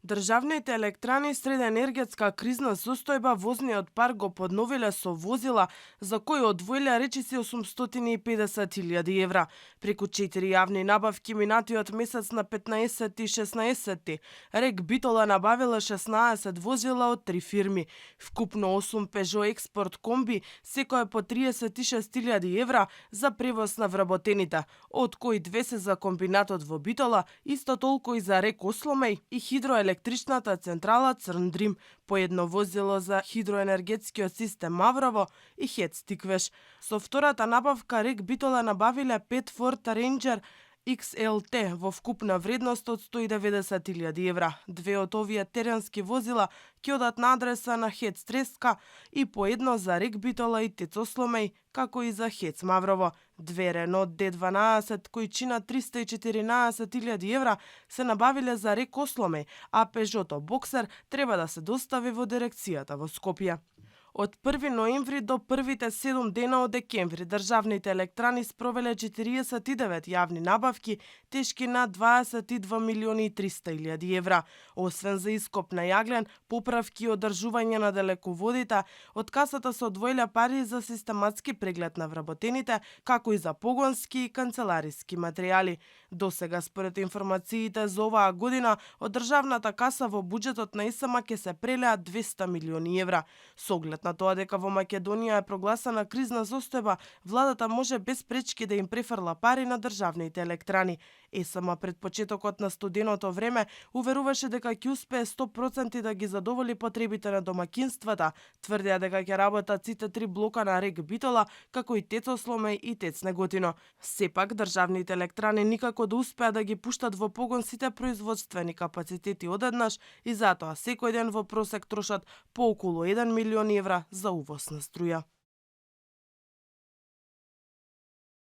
Државните електрани сред енергетска кризна состојба возниот парк го подновиле со возила за кои одвоиле речиси 850.000 евра. Преку 4 јавни набавки минатиот месец на 15 и 16 РЕК Битола набавила 16 возила од 3 фирми. Вкупно 8 Peugeot Експорт комби, секој по 36.000 евра за превоз на вработените, од кои 2 се за комбинатот во Битола, исто толку и за РЕК Осломеј и хидроелектричната централа Црн Дрим, по едно возило за хидроенергетскиот систем Маврово и ХЕЦ Тиквеш. Со втората набавка РЕК Битола набавиле 5 Ford Ranger XLT во вкупна вредност од 190.000 евра. Две од овие теренски возила ќе одат на адреса на ХЕЦ Треска и по едно за РЕК Битола и ТЕЦ Осломеј, како и за ХЕЦ Маврово. Две Ренот Д12 кои чинат 314.000 евра се набавиле за РЕК Осломеј, а Пежото Боксер треба да се достави во дирекцијата во Скопје. Од 1 ноември до првите 7 дена од декември државните електрани спровеле 49 јавни набавки тешки на 22 милиони и 300.000 евра. Освен за ископ на јаглен, поправки и одржување на далеководите, од касата се одвоиле пари за систематски преглед на вработените, како и за погонски и канцелариски материјали. Досега, според информациите за оваа година, од државната каса во буџетот на ИСМ ќе се прелеат 200 милиони евра. Со оглед на тоа дека во Македонија е прогласена кризна состојба, владата може без пречки да им префрла пари на државните електрани. ИСМ пред почетокот на студеното време уверуваше дека ќе успее 100% да ги задоволи потребите на домакинствата, тврдеа дека ќе работат сите 3 блока на РЕК Битола, како и ТЕЦ Осломеј и ТЕЦ Неготино. Сепак, државните електрани никако да успеат да ги пуштат во погон сите производствени капацитети одеднаш и затоа секој ден во просек трошат по околу 1 милион евра за увоз на струја.